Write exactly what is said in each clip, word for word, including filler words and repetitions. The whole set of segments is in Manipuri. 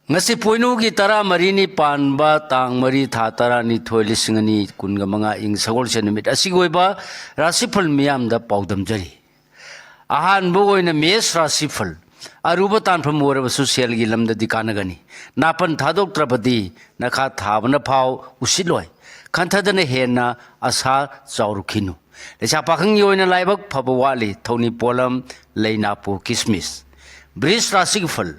ꯉꯁꯤ ꯄꯣꯏꯅꯨꯒꯤ ꯇꯔꯥꯃꯔꯤꯅꯤ ꯄꯥꯟꯕ ꯇꯥꯡ ꯃꯔꯤ ꯊꯥ ꯇꯔꯥꯅꯤꯊꯣꯏ ꯂꯤꯁꯤꯡ ꯑꯅꯤ ꯀꯨꯟꯒ ꯃꯉꯥ ꯏꯪ ꯁꯒꯣꯜꯁꯦꯟ ꯅꯨꯃꯤꯠ ꯑꯁꯤꯒꯤ ꯑꯣꯏꯕ ꯔꯥꯁꯤꯐꯜ ꯃꯤꯌꯥꯝꯗ ꯄꯥꯎꯗꯝꯖꯔꯤ꯫ ꯑꯍꯥꯟꯕ ꯑꯣꯏꯅ ꯃꯦꯁ ꯔꯥꯁꯤꯐꯜ꯫ ꯑꯔꯨꯕ ꯇꯥꯟꯐꯝ ꯑꯣꯏꯔꯕꯁꯨ ꯁꯦꯜꯒꯤ ꯂꯝꯗꯗꯤ ꯀꯥꯟꯅꯒꯅꯤ꯫ ꯅꯥꯄꯟ ꯊꯥꯗꯣꯛꯇ꯭ꯔꯕꯗꯤ ꯅꯈꯥ ꯊꯥꯕꯅ ꯐꯥꯎ ꯎꯁꯤꯠꯂꯣꯏ꯫ ꯈꯟꯊꯗꯅ ꯍꯦꯟꯅ ꯑꯁꯥ ꯆꯥꯎꯔꯨꯈꯤꯅꯨ꯫ ꯂꯩꯁꯥ ꯄꯥꯈꯪꯒꯤ ꯑꯣꯏꯅ ꯂꯥꯏꯕꯛ ꯐꯕ ꯋꯥꯠꯂꯤ꯫ ꯊꯧꯅꯤ ꯄꯣꯂꯝ ꯂꯩ ꯅꯥꯄꯨ ꯀꯤꯁꯃꯤꯁ꯫ ꯕ꯭ꯔꯤꯖ ꯔꯥꯁꯤꯒꯤ ꯐꯜ꯫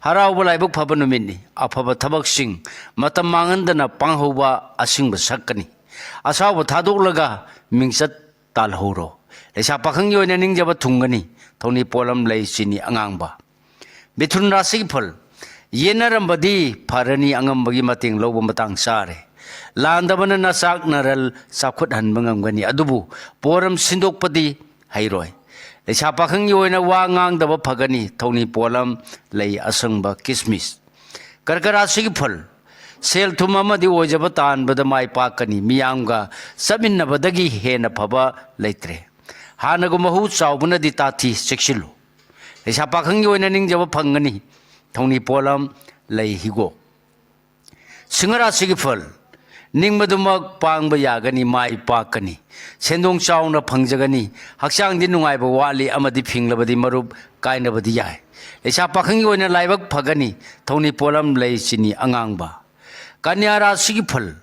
ꯍꯔꯥꯎꯕ ꯂꯥꯏꯕꯛ ꯐꯕ ꯅꯨꯃꯤꯠꯅꯤ꯫ ꯑꯐꯕ ꯊꯕꯛꯁꯤꯡ ꯃꯇꯝ ꯃꯥꯡꯍꯟꯗꯅ ꯄꯥꯡꯍꯧꯕ ꯑꯁꯤꯡꯕ ꯁꯛꯀꯅꯤ꯫ ꯑꯁꯥꯎꯕ ꯊꯥꯗꯣꯛꯂꯒ ꯃꯤꯡꯆꯠ ꯇꯥꯜꯍꯧꯔꯣ꯫ ꯂꯩꯁꯥ ꯄꯥꯈꯪꯒꯤ ꯑꯣꯏꯅ ꯅꯤꯡꯖꯕ ꯊꯨꯡꯒꯅꯤ꯫ ꯊꯧꯅꯤ ꯄꯣꯂꯝ ꯂꯩ ꯆꯤꯅꯤ ꯑꯉꯥꯡꯕ꯫ ꯃꯤꯊꯨꯟ ꯔꯥꯁꯤꯒꯤ ꯐꯜ꯫ ꯌꯦꯟꯅꯔꯝꯕꯗꯤ ꯐꯔꯅꯤ, ꯑꯉꯝꯕꯒꯤ ꯃꯇꯦꯡ ꯂꯧꯕ ꯃꯇꯥꯡ ꯆꯥꯔꯦ꯫ ꯂꯥꯟꯗꯕꯅ ꯅꯆꯥꯛ ꯅꯔꯜ ꯆꯥꯎꯈꯠꯍꯟꯕ ꯉꯝꯒꯅꯤ, ꯑꯗꯨꯕꯨ ꯄꯣꯔꯝ ꯁꯤꯟꯗꯣꯛꯄꯗꯤ ꯍꯩꯔꯣꯏ꯫ ꯂꯩꯁꯥ ꯄꯥꯈꯪꯒꯤ ꯑꯣꯏꯅ ꯋꯥ ꯉꯥꯡꯗꯕ ꯐꯒꯅꯤ꯫ ꯊꯧꯅꯤ ꯄꯣꯂꯝ ꯂꯩ ꯑꯁꯪꯕ ꯀꯤꯁꯃꯤꯁ꯫ ꯀꯔꯀ ꯔꯥꯁꯤꯒꯤ ꯐꯜ꯫ ꯁꯦꯜ ꯊꯨꯝ ꯑꯃꯗꯤ ꯑꯣꯏꯖꯕ ꯇꯥꯟꯕꯗ ꯃꯥꯏ ꯄꯥꯛꯀꯅꯤ꯫ ꯃꯤꯌꯥꯝꯒ ꯆꯠꯃꯤꯟꯅꯕꯗꯒꯤ ꯍꯦꯟꯅ ꯐꯕ ꯂꯩꯇ꯭ꯔꯦ꯫ ꯍꯥꯟꯅꯒꯨꯝꯕ ꯍꯨ ꯆꯥꯎꯕꯅꯗꯤ ꯇꯥꯊꯤ, ꯆꯦꯛꯁꯤꯜꯂꯨ꯫ ꯂꯩꯁꯥ ꯄꯥꯈꯪꯒꯤ ꯑꯣꯏꯅ ꯅꯤꯡꯖꯕ ꯐꯪꯒꯅꯤ꯫ ꯊꯧꯅꯤ ꯄꯣꯂꯝ ꯂꯩ ꯍꯤꯒꯣꯛ꯫ ꯁꯤꯡꯍ ꯔꯥꯁꯤꯒꯤ ꯐꯜ꯫ ꯅꯤꯡꯕꯗꯨꯃꯛ ꯄꯥꯡꯕ ꯌꯥꯒꯅꯤ, ꯃꯥꯏ ꯄꯥꯛꯀꯅꯤ꯫ ꯁꯦꯟꯗꯣꯡ ꯆꯥꯎꯅ ꯐꯪꯖꯒꯅꯤ꯫ ꯍꯛꯆꯥꯡꯗꯤ ꯅꯨꯡꯉꯥꯏꯕ ꯋꯥꯠꯂꯤ ꯑꯃꯗꯤ ꯐꯤꯡꯂꯕꯗꯤ ꯃꯔꯨꯞ ꯀꯥꯏꯅꯕꯗꯤ ꯌꯥꯏ꯫ ꯂꯩꯁꯥ ꯄꯥꯈꯪꯒꯤ ꯑꯣꯏꯅ ꯂꯥꯏꯕꯛ ꯐꯒꯅꯤ꯫ ꯊꯧꯅꯤ ꯄꯣꯂꯝ ꯂꯩ ꯆꯤꯅꯤ ꯑꯉꯥꯡꯕ꯫ ꯀꯟꯌꯥ ꯔꯥꯁꯤꯒꯤ ꯐꯜ꯫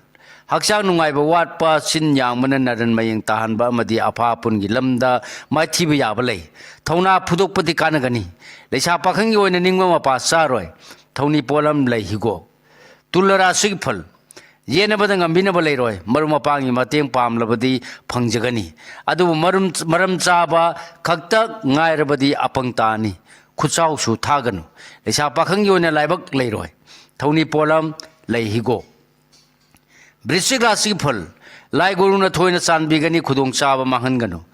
ꯍꯛꯆꯥꯡ ꯅꯨꯡꯉꯥꯏꯕ ꯋꯥꯠꯄ, ꯆꯤꯟ ꯌꯥꯡꯕꯅ ꯅꯔꯟ ꯃꯌꯦꯡ ꯇꯥꯍꯟꯕ ꯑꯃꯗꯤ ꯑꯐꯥ ꯑꯄꯨꯟꯒꯤ ꯂꯝꯗ ꯃꯥꯏꯊꯤꯕ ꯌꯥꯕ ꯂꯩ꯫ ꯊꯧꯅꯥ ꯐꯨꯗꯣꯛꯄꯗꯤ ꯀꯥꯟꯅꯒꯅꯤ꯫ ꯂꯩꯁꯥ ꯄꯥꯈꯪꯒꯤ ꯑꯣꯏꯅ ꯅꯤꯡꯕ ꯃꯄꯥ ꯆꯥꯔꯣꯏ꯫ ꯊꯧꯅꯤ ꯄꯣꯂꯝ ꯂꯩ ꯍꯤꯒꯣꯛ꯫ ꯇꯨꯂ ꯔꯥꯁꯤꯒꯤ ꯐꯜ꯫ ꯌꯦꯟꯅꯕꯗ ꯉꯝꯕꯤꯅꯕ ꯂꯩꯔꯣꯏ꯫ ꯃꯔꯨꯞ ꯃꯄꯥꯡꯒꯤ ꯃꯇꯦꯡ ꯄꯥꯝꯂꯕꯗꯤ ꯐꯪꯖꯒꯅꯤ꯫ ꯑꯗꯨꯕꯨ ꯃꯔꯨꯝ-, ꯃꯔꯝ ꯆꯥꯕ ꯈꯛꯇ ꯉꯥꯏꯔꯕꯗꯤ ꯑꯄꯪ ꯇꯥꯅꯤ꯫ ꯈꯨꯠꯆꯥꯎꯁꯨ ꯊꯥꯒꯅꯨ꯫ ꯂꯩꯁꯥ ꯄꯥꯈꯪꯒꯤ ꯑꯣꯏꯅ ꯂꯥꯏꯕꯛ ꯂꯩꯔꯣꯏ꯫ ꯊꯧꯅꯤ ꯄꯣꯂꯝ ꯂꯩ ꯍꯤꯒꯣꯛ꯫ ꯕ꯭ꯔꯤꯁꯤꯛ ꯔꯥꯁꯤꯒꯤ ꯐꯜ꯫ ꯂꯥꯏ ꯒꯨꯔꯨꯅ ꯊꯣꯏꯅ ꯆꯥꯟꯕꯤꯒꯅꯤ, ꯈꯨꯗꯣꯡꯆꯥꯕ ꯃꯥꯡꯍꯟꯒꯅꯨ꯫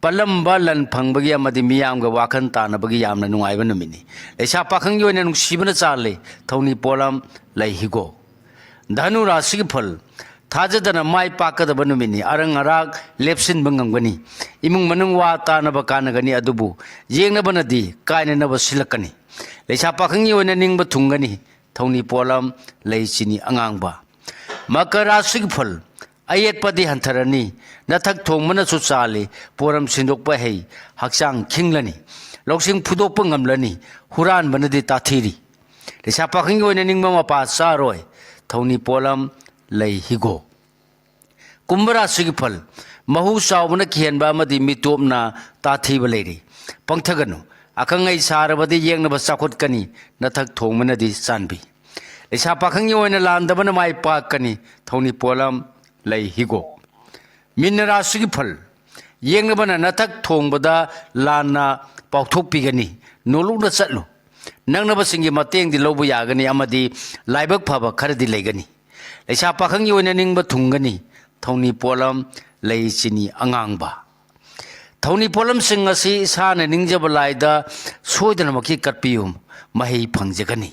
ꯄꯜꯂꯝꯕ ꯂꯟ ꯐꯪꯕꯒꯤ ꯑꯃꯗꯤ ꯃꯤꯌꯥꯝꯒ ꯋꯥꯈꯜ ꯇꯥꯅꯕꯒꯤ ꯌꯥꯝꯅ ꯅꯨꯡꯉꯥꯏꯕ ꯅꯨꯃꯤꯠꯅꯤ꯫ ꯂꯩꯁꯥ ꯄꯥꯈꯪꯒꯤ ꯑꯣꯏꯅ ꯅꯨꯡꯁꯤꯕꯅ ꯆꯥꯜꯂꯤ꯫ ꯊꯧꯅꯤ ꯄꯣꯂꯝ ꯂꯩ ꯍꯤꯒꯣꯛ꯫ ꯙꯅꯨ ꯔꯥꯁꯤꯒꯤ ꯐꯜ꯫ ꯊꯥꯖꯗꯅ ꯃꯥꯏ ꯄꯥꯛꯀꯗꯕ ꯅꯨꯃꯤꯠꯅꯤ꯫ ꯑꯔꯪ ꯑꯔꯥꯛ ꯂꯦꯞꯁꯤꯟꯕ ꯉꯝꯒꯅꯤ꯫ ꯏꯃꯨꯡ ꯃꯅꯨꯡ ꯋꯥ ꯇꯥꯅꯕ ꯀꯥꯟꯅꯒꯅꯤ, ꯑꯗꯨꯕꯨ ꯌꯦꯡꯅꯕꯅꯗꯤ ꯀꯥꯏꯅꯅꯕ ꯁꯤꯜꯂꯛꯀꯅꯤ꯫ ꯂꯩꯁꯥ ꯄꯥꯈꯪꯒꯤ ꯑꯣꯏꯅ ꯅꯤꯡꯕ ꯊꯨꯡꯒꯅꯤ꯫ ꯊꯧꯅꯤ ꯄꯣꯠꯂꯝ, ꯂꯩ ꯆꯤꯅꯤ ꯑꯉꯥꯡꯕ꯫ ꯃꯀꯔ ꯔꯥꯁꯤꯒꯤ ꯐꯜ, ꯑꯌꯦꯠꯄꯗꯤ ꯍꯟꯊꯔꯅꯤ, ꯅꯊꯛ ꯊꯣꯡꯕꯅꯁꯨ ꯆꯥꯜꯂꯤ, ꯄꯣꯔꯝ ꯁꯤꯟꯗꯣꯛꯄ ꯍꯩ, ꯍꯛꯆꯥꯡ ꯈꯤꯡꯂꯅꯤ, ꯂꯧꯁꯤꯡ ꯐꯨꯗꯣꯛꯄ ꯉꯝꯂꯅꯤ, ꯍꯨꯔꯥꯟꯕꯅꯗꯤ ꯇꯥꯊꯤꯔꯤ꯫ ꯂꯩꯁꯥ ꯄꯥꯈꯪꯒꯤ ꯑꯣꯏꯅ ꯅꯤꯡꯕ ꯃꯄꯥ ꯆꯥꯔꯣꯏ, ꯊꯧꯅꯤ ꯄꯣꯠꯂꯝ, ꯂꯩ ꯍꯤꯒꯣꯛ꯫ ꯀꯨꯝꯚ ꯔꯥꯁꯤꯒꯤ ꯐꯜ, ꯃꯍꯨ ꯆꯥꯎꯕꯅ ꯀꯤꯍꯟꯕ ꯑꯃꯗꯤ ꯃꯤꯇꯣꯞꯅ ꯇꯥꯊꯤꯕ ꯂꯩꯔꯤ꯫ ꯄꯪꯊꯒꯅꯨ, ꯑꯈꯪ ꯑꯍꯩ ꯁꯥꯔꯕꯗꯤ ꯌꯦꯛꯅꯕ ꯆꯥꯎꯈꯠꯀꯅꯤ, ꯅꯊꯛ ꯊꯣꯡꯕꯅꯗꯤ ꯆꯥꯟꯕꯤ꯫ ꯂꯩꯁꯥ ꯄꯥꯈꯪꯒꯤ ꯑꯣꯏꯅ ꯂꯥꯟꯗꯕꯅ ꯃꯥꯏ ꯄꯥꯛꯀꯅꯤ, ꯊꯧꯅꯤ ꯄꯣꯠꯂꯝ, ꯂꯩ ꯍꯤꯒꯣꯛ꯫ ꯃꯤꯟꯅ ꯔꯥꯁꯤꯒꯤ ꯐꯜ, ꯌꯦꯛꯅꯕꯅ ꯅꯊꯛ ꯊꯣꯡꯕꯗ ꯂꯥꯟꯅ ꯄꯥꯎꯊꯣꯛꯄꯤꯒꯅꯤ, ꯅꯣꯂꯨꯛꯅ ꯆꯠꯂꯨ꯫ ꯅꯛꯅꯕꯁꯤꯡꯒꯤ ꯃꯇꯦꯡꯗꯤ ꯂꯧꯕ ꯌꯥꯒꯅꯤ ꯑꯃꯗꯤ ꯂꯥꯏꯕꯛ ꯐꯕ ꯈꯔꯗꯤ ꯂꯩꯒꯅꯤ꯫ ꯂꯩꯁꯥ ꯄꯥꯈꯪꯒꯤ ꯑꯣꯏꯅ ꯅꯤꯡꯕ ꯊꯨꯡꯒꯅꯤ, ꯊꯧꯅꯤ ꯄꯣꯠꯂꯝ, ꯂꯩ ꯆꯤꯅꯤ ꯑꯉꯥꯡꯕ꯫ ꯊꯧꯅꯤ ꯄꯣꯠꯂꯝꯁꯤꯡ ꯑꯁꯤ ꯏꯁꯥꯅ ꯅꯤꯡꯖꯕ ꯂꯥꯏꯗ ꯁꯣꯏꯗꯅꯃꯛꯀꯤ ꯀꯠꯄꯤꯌꯨ, ꯃꯍꯩ ꯐꯪꯖꯒꯅꯤ꯫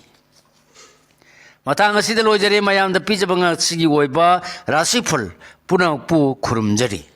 ꯃꯇꯥꯡ ꯑꯁꯤꯗ ꯂꯣꯏꯖꯔꯦ꯫ ꯃꯌꯥꯝꯗ ꯄꯤꯖꯕ ꯉꯁꯤꯒꯤ ꯑꯣꯏꯕ ꯔꯥꯁꯤꯐꯜ ꯄꯨꯝꯅꯃꯛꯄꯨ ꯈꯨꯔꯨꯝꯖꯔꯤ꯫